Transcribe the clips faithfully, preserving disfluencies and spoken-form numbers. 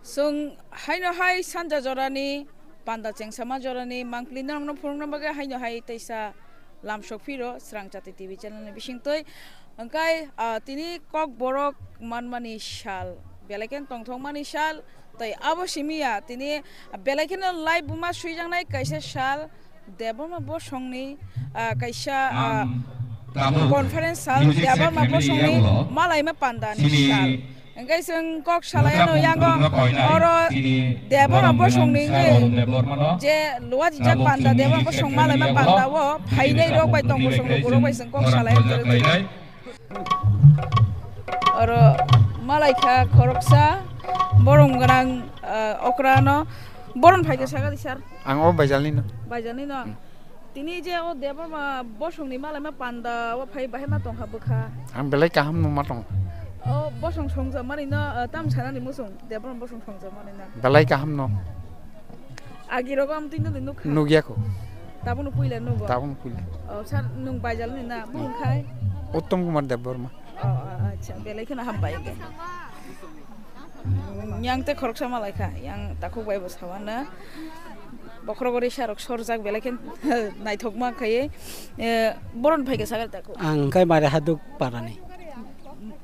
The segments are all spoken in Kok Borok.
Chwng haino hai sanja jorani panda chengsama jorani mangpili norokno phunukna bagwi haino hai teisa lamsok phiro Srang Chati T V channel ni bisingtwi. Hwnkhe, ah, tini Kokborok manmani sal, belai khe tongthokmani sal, tei abo simi ya tini belai kheno live buma swijaknai kaisa sal, Debbarma Bosongni, ah, kaisa, ah, conference sal, Debbarma Bosongni malaima pandani sal. Hwnkhe chwng kok salai ano yango oro Debbarma Bosongni je luwa jijak panda, Debbarma Bosong malaima panda o phainai rok bai tong Bosong rok bai chwng kok salai ano. Oro malaikha khoroksa borom gwnang, ah, okra no. Boron phaikha sakha di sir. Ang o Baijalni no. Baijalni no. Hmm. Tini je o Debbarma Bosongni malaima panda o phai bahai ma tongkha bwkha. Ang belai kaham no ma tong. O Bosong songjakmani no, ah, tam sanani muchung Debbarma Bosong songjakmani no. Belai kaham no. Agi rogo am twi nukha? Nukya kho. Tabukno puila nugo? Tabukno puila. O, sir, nwng Baijalni na? Bumung khai? Uttom Kumar Debbarma. O, o, acha, belai kheno hambai. Yang te khoroksa malai kha, yang takhuk bai bo sawana. Bokhorok ori sarok sorjak belai khe naithokma khai. E, boron phaikha sakha takhuk. Ang khai mare haduk parani.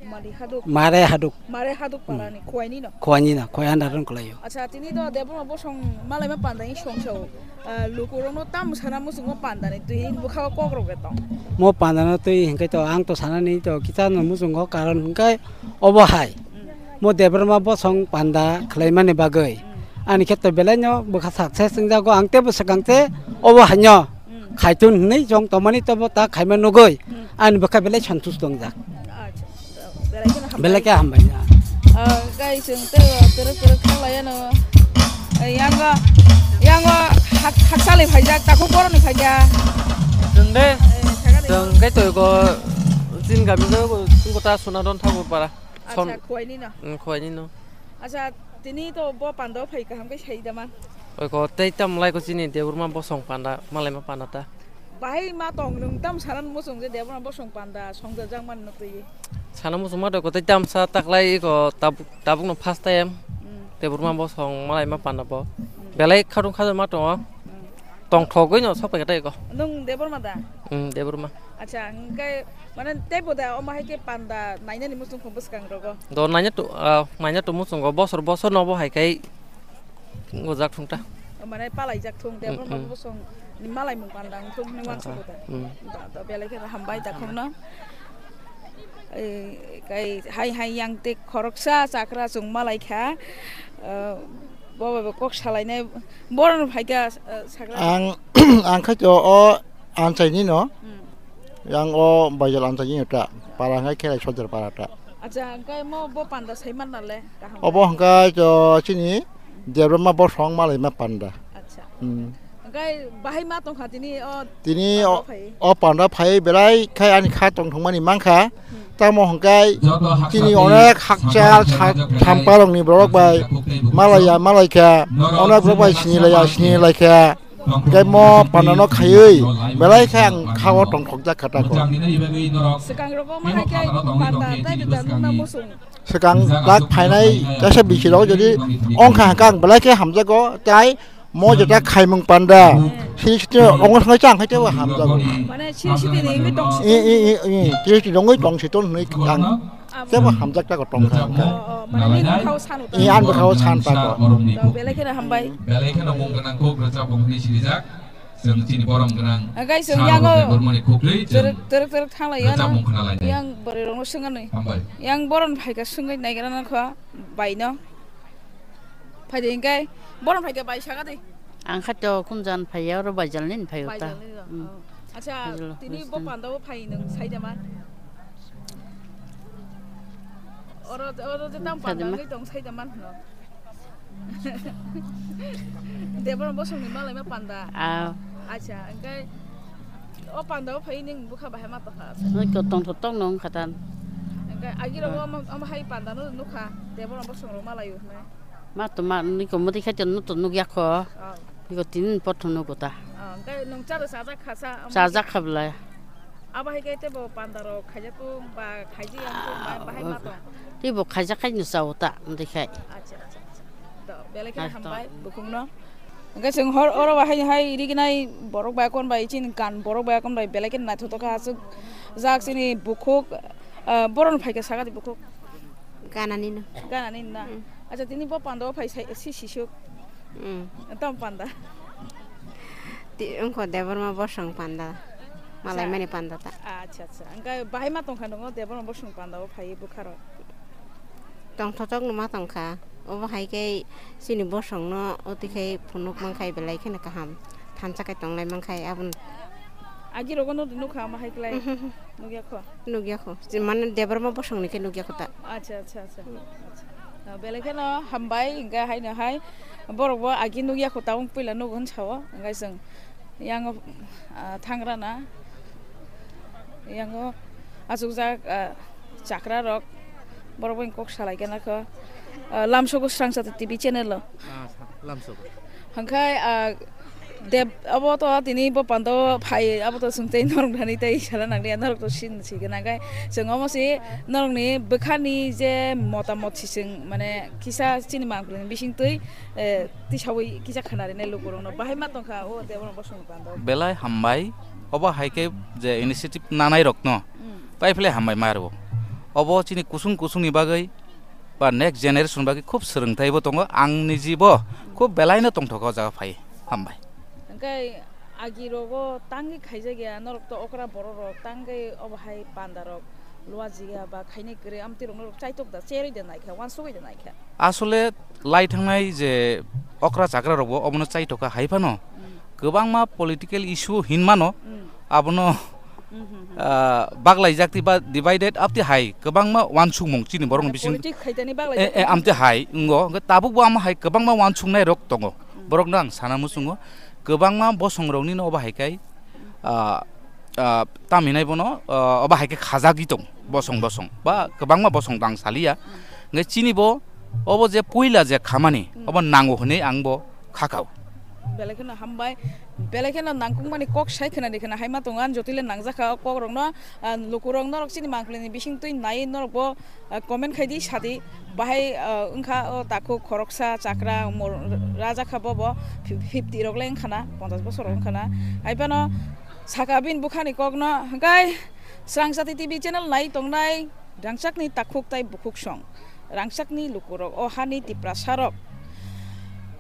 Mari haduk. Mare haduk. Mare haduk parani, Khowai ni no? Khowai ni no, Khowai under o khlaio. Acha, tini to Debbarma Bosong malaima panda ni songsa o. Ah, lukurokno tamo sana muchungo panda ni twi bwkha o kok rok tong. Mo panda no twi hwnkhe to ang to sanani to kisa no muchungo karon hwnkhe obo hai. Hmm. Mo Debbarma Bosong panda khlaimani bagwi. Hmm. Ani khe to belai no bwkha success wngjago ang tebo swkang se obo hai no. Hmm. Khaitun hwnwi chwng tongmani tobo ta khaima nugwi. Hmm. Ani bwkha belai santush tongjak. Acha. Belai kheno hambai. Belai khe hambai ya. Ah, guys, chwng tei terek terek thanglai ano. Eh, yango, yango hak-, hakchali phaijak, takhuk boroni phaikha. Chwng de, eh, sakha de. Chwng khe toi go, chini gami go, chwng kota Sonadon Thakur para. Son- Acha, Khowai ni no? Mm, Khowai ni no. Acha, tini to bo panda o phai kaham khe sai da man. Oi ko, tei tam lai ko chini Debbarma Bosong panda, malaima panda ta. Bahai ma tong nwng tam sanan muchung je Debbarma Bosong panda songja jang man no twi. Sana muchung ma do ko tei tam sa tak lai ko tab-, tabuk no first time. Mm. Debbarma Bosong malaima panda bo. Mm. Belai khatung khatung ma tongo. Mm. Tongthogwi no sok pai kha tei ko. Nwng Debbarma da? Mm, Debbarma. Acha, hwnkhe mane tei bo da omo hai khe panda nainani muchung kho bwskang rogo? Do naina to, ah, naina to muchungo bosor bosor no bo hai khai gojak thung ta. O mane palaijak thung, mm, Debbarma, mm, Bosong ni malaimung panda wng thung hwnwi, ah, uansukgo da. Mm. Da, da, belai khe hambai da khongno. Ei, kai hai hai yang te khoroksa chakra chwng malai kha. Ah, bo bai bo kok salainai. Borok no phaikha, ah, sakra. Ang, ang khaito o Anchaini no. Hmm. Yang o Baijal Anchaini ta. Para hwnkhe Khelai Sodor para ta. Acha, hwnkhe mo bo panda sai man nale kaham. Obo hwnkhe to chini Debbarma Bosong malaima panda. Acha. Hmm. Hwnkhe bahai ma tongkha tini o. Tini o, panda phai. O panda phai belai khai ani kha tongthokmani mankha. Hmm. Tamo hwnkhe chini onek hakchal sa-, samparokni borok bai malaiya malaikha, onek borok bai sinilaiya sinilaikha. Hwnkhe mo pandano khaiwi belai khe ang kha-o tongthokjak kha tako. Swkang rogo ma hai khe panda tei rwchapmung no muchung. Swkang tak phainai kaisa bisi rogo jodi ongkha hwnkhe ang belai khe hamjago, tei mo jeta khaimung panda, sini sini ongkha thangwi chang khai tebo hamjago. Mane sini sini ni wngwi tong si. I, i, i, i, sini sini wngwi tong si ton hwnwi ang tebo hamjak tako tongkha hwnkhe. O, o, mane nini bwkhao san uta. I, ang bwkhao san tako. To belai kheno hambai. Belai kheno mung gwnang kok rwchapmung hwnwi sinijak. Chwng chini borom gwnang. Hwnkhe chwng sir yango Rotoi Bormani khukri chwng terek terek terek thanglai ya rwchapmung no. Khwnalai. Yang bwrwi rokno swngani. Hambai. Yang borom phaikha swngwi naigra nangkha bai no. Phaidi hwnkhe borom phaikha bai sakha di. Ang khato khumjan phaiya oro Baijalni phaiyo ta. Baijalni no. Hmm. Oh. Acha, Baijalo, tini bo Baijalo. Panda o phai nwng saida man. Oro, oro je tam panda wngwi tong saida man hwno. Debra bosongni malaima panda. Ah. Acha, hwnkhe o panda o phai nwng bwkha bahai ma tongkha. Nwng ko tongthok tongno wngkha tan. Hwnkhe agi rogo omo, omo hai panda no nukha. Debra bosong rok malaio hwnwi. Ma to ma, niko mwtwi khai to no to nukya kho. Oh. Niko tini ni pothor nugo ta. Oh, hwnkhe nwng charo chajak kha sa, omo chajak kha bwlai. Abo hai khe teibo panda rok khaijak tung ba khaijak yang tung ba bahai ma tong. Teibo khaijak khai no chao ta, mwtwi khai. Acha, acha, acha. Belai kheno hambai bukhukno. Hwnkhe chwng hor oro bahai hai riginai borok bai kon bai chini kan borok bai kon bai belai kheno naithotok kha aswk jak chini bukhuk, ah, borokno phaikhe sakha di bukhuk. Ganani no. Ganani na. Mm. Acha tini bo panda o phai sai si sisuk. Mm. Tom panda. Ti wngkho Debbarma bosong panda. Malai mani panda ta. Acha, acha. Hwnkhe bahai ma tongkha nongo Debbarma bosong panda o phai bukharo. Tongthotok no ma tongkha. Obo hai khe chini bosong no oti khai phunuk man khai belai kheno kaham. Thansa khai tonglai man khai aboni. Agi rogo no nukha ma hai klai. Nukya kho. Nukya kho. Mane Debbarma bosong ni khe nukya kho ta. Acha, acha, acha. Acha. Ah, belai kheno hambai hwnkhe haino hai borok bo agi nukya kho ta wng puila nugo hwn sao. Hwnkhe chwng yango, ah, thangrana. Yango achukjak, ah, chakra rok borok bai kok salai khe nakho, ah, lamsogo Srangchati T V channel o. Ah, sa-, lamsogo. Hwnkhe, ah, Deb, abo to tini bo pando phai, abo to chwng tei norok nani tei sala nang ria, norok to sin si gana gai. Chwng omo si norok ni bwkha ni je motamot si chwng mane kisa chini mangpili ni bising twi, eh, tisawi kisa khwna rinai lukurok no bahai ma tongkha o Debbarma bosong ni pando. Belai hambai, obo hai khe je initiative nanai rok no. Mm. Paiphle hambai ma rwo. Obo chini kusung kusung ni bagwi ba next generation bagwi khub swrwngthai bo tongo. Ang niji bo khub belai no tongthok o jaga phai. Hambai. Hwnkhe agi rogo tangwi khaijak ya, norok to okra borok rok tangwi obo hai panda rok luajik ya ba khainai kwrwi amtwi rok norok chaitok da, cherwi da naikha, uansugwi da naikha. Asole lai thangnai je okra chakra rok bo obono chaitok kha hai phano. Mm. Kwbangma political issue hin mano. Mm. Abono, mhm, mhm, ah, baglaijak twi ba divided up twi hai kwbangma uansukmung chini borokni bisingo. Politik khaitani baglaijak. Eh, eh, amtwi hai wngo. Hwnkhe tabukbo amo hai kwbangma uansuknai rok tongo. Mm. Borokno ang sana muchungo. Kwbangma bosongrokni no obo hai khe, ah, ah, taminai bono, ah, obo hai khe khajagwi tongo. Bosong bosong ba kwbangma bosong tang saliya. Mm. Hwnkhe chini bo obo je puila je khamani, mm, obo nango hwnwi ang bo khakao. Belai kheno hambai, belai kheno nangkukmani kok sai khwnadi khwna hai ma tongo, ani jotile nangjakha o kokrokno, ah, lukurok norok chini mangpili ni bising twi nai norok bo, ah, comment khai di, sa di, bahai, ah, wngkha o takhuk khoroksa chakra mor-, rajakha bobo, fifty rok le wngkhana, ponchash bosor rok wngkhana, hai phano saka bini bwkhani kokno, hwnkhe Srangchati T V channel nai tongnai rangchakni takhuk tai bukhuk song. Rangchakni lukurok, o hani Tiprasarok.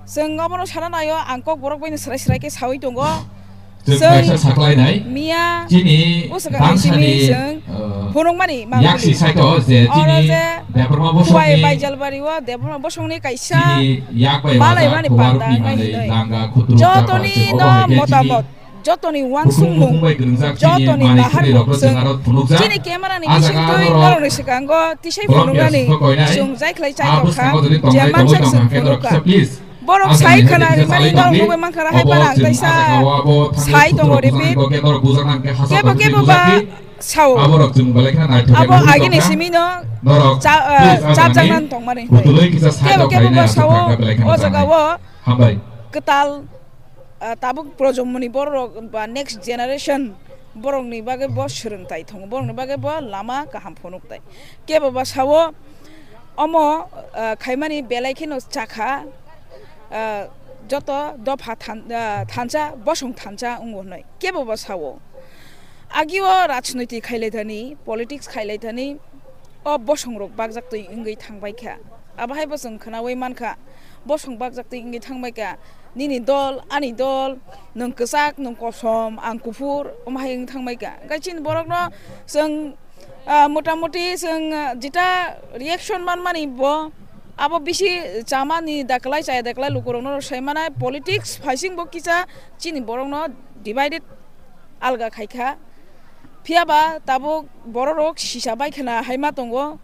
Chwng obono sana naio, ang kok borok baino srai srai khe saui tongo. Chwng chwng kaisa saklainai. Miya chini usaka dangsani, simi chwng, uh, phunukmani yaksi mangpili. Saito je oro chini je Debbarma Bosongni Huai Baijalbari o Debbarma Bosongni kaisa chini yak bai wajak malaimani panda nai hinoi. Langa khutru jotoni kapar se no obo hai khe chini motamot. Jotoni uansukmung, jotoni baharmung chwng chini camera ni bisingtwi norokni swkango tisai phunuknani chwng jaikhlai chai tongkha, je mansak chwng phunukha. Borok sai khwna rimani norok nugwi mankha, hai phano ang kaisa sai tongo repeat. Kebo kebo ba sao. Abo agini simino cha-, ah, chapjaknani tongmani. Kebo kebo ba sao, o jaga o kwtal ah, tabuk projommoni borok ba next generation borokni bagwi bo swrwngthai tongo, borokni bagwi bo lama kaham phunukthai. Kebo ba sao, omo, ah, khaimani belai kheno chakha, ah, joto dopha than-, ah, thansa, bosong thansa wngo hwnwi. Kebo ba sao, agio rajnoitik khailaithani, politics khailaithani, o bosongrok bakjaktwi wngwi thangbaikha. Abo hai bo chwng khwnaui mankha, bosong bakjaktwi wngwi thangbaikha. Nini dol, ani dol, nwng kwchak, nwng kosom, ang kuphur, omo hai wng thangbaikha. Hwnkhe chini borokno chwng, ah, motamuti chwng, ah, jeta reaction manmani bo, abo bisi chamani da kwlai, chaya da kwlai lukurokno sai manai, politics phaising bo kisa chini borokno divided alga khaikha. Phiya ba tabuk bororok sisa bai khwna hai ma tongo,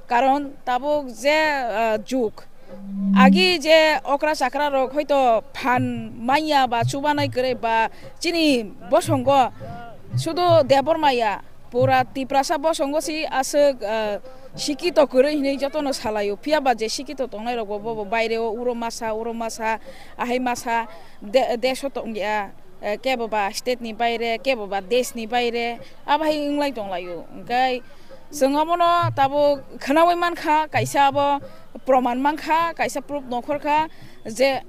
karon tabuk je, ah, juk agi je okra chakra rok hoito phan manya ba chubanai kwrwi ba chini bosongo sudu Debbarma ya, pura Tiprasa bosongo si aswk, ah, sikito kwrwi hinwi jotono salaio. Phiya ba je sikito tongnai rok bo, bo, bo baire o uro masa, uro masa, ahai masa, de-, desh o tongya. Eh, kebo ba state ni baire, kebo ba desh ni baire, abo hai wng lai tong lai o. Hwnkhe Chwng omono tabuk khwnawi mankha, kaisa abo proman mankha, kaisa proof nokhorkha je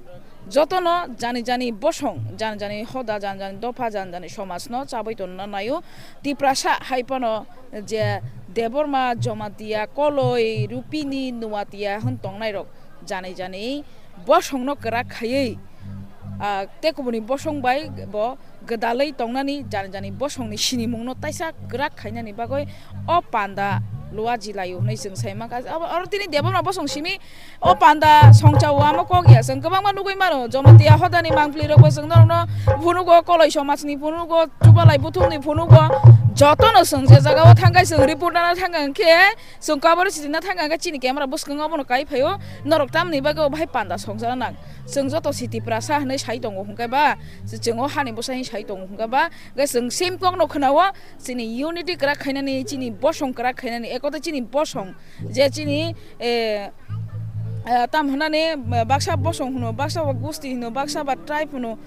jotono jani jani bosong, jani jani hoda, jani jani dopha, jani jani somajno chabwi tonna naio. Tiprasa hai phano je Debbarma, Jamatia, Koloi, Rupini, Nuatia hwn tongnairok jani jani bosongno kwrak khaiwi, ah, tei kubuni bosong bai bo gwdalwi tongnani jani jani bosongni sinimungno taisa kwrak khainani bagwi o panda luaji laio hwnwi chwng sai mankha. Abo, oro tini Debbarma bosong simi o panda songchao amo kok ya, chwng kwbangma nugwi mano, Jamatia hodani mangpli rokbo chwng norokno phunugo, Koloi somajni phunugo, Chubalai buthumni phunugo, jotono chwng je jagao thangkhe chwng report nana thangkha hwnkhe, chwng kaboro chini na thangkha hwnkhe chini camera bwskango abono kai phaio, norok tamni bagwi o bahai panda songchana nang. Chwng joto si Tiprasa hwnwi sai tongo hwnkhe ba, chwng o hani bwsa hwnwi sai tongo hwnkhe ba, hwnkhe chwng same kokno khwnao, chini unity kwrak khainani, chini bosong kwrak khainani, ekota chini bosong, je chini, eh, eh, tam hwnani, eh, baksa bosong hwno, baksa ba gusti hwno, baksa ba tribe hwno,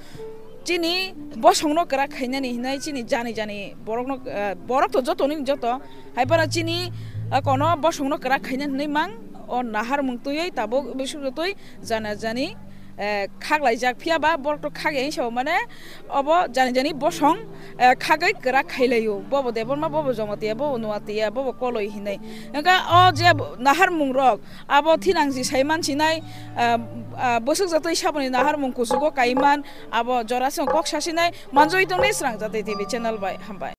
chini bosongno kwrak khainani hwnwi chini jani jani borokno, eh, borok to jotoni joto, hai phano chini, eh, kono bosongno kwrak khainani hwnwi mang o naharmung twiwi tabuk bisuk twi jana jani, eh, khaklaijak, phiya ba borok to khakya hinwi sao, mane obo jani jani bosong, eh, khagwi kwrak khailaio, bobo Debbarma, bobo Jamatia, bobo Nuatia, bobo Koloi hinwi. Hwnkhe o je naharmung rok abo thinangji sai mansinai, ah, ah, bwswk jatwi saboni naharmung kuchugo kaiman, abo jora chwng kok sasinai manjui tongnai Srang Jatwi T V channel bai. Hambai.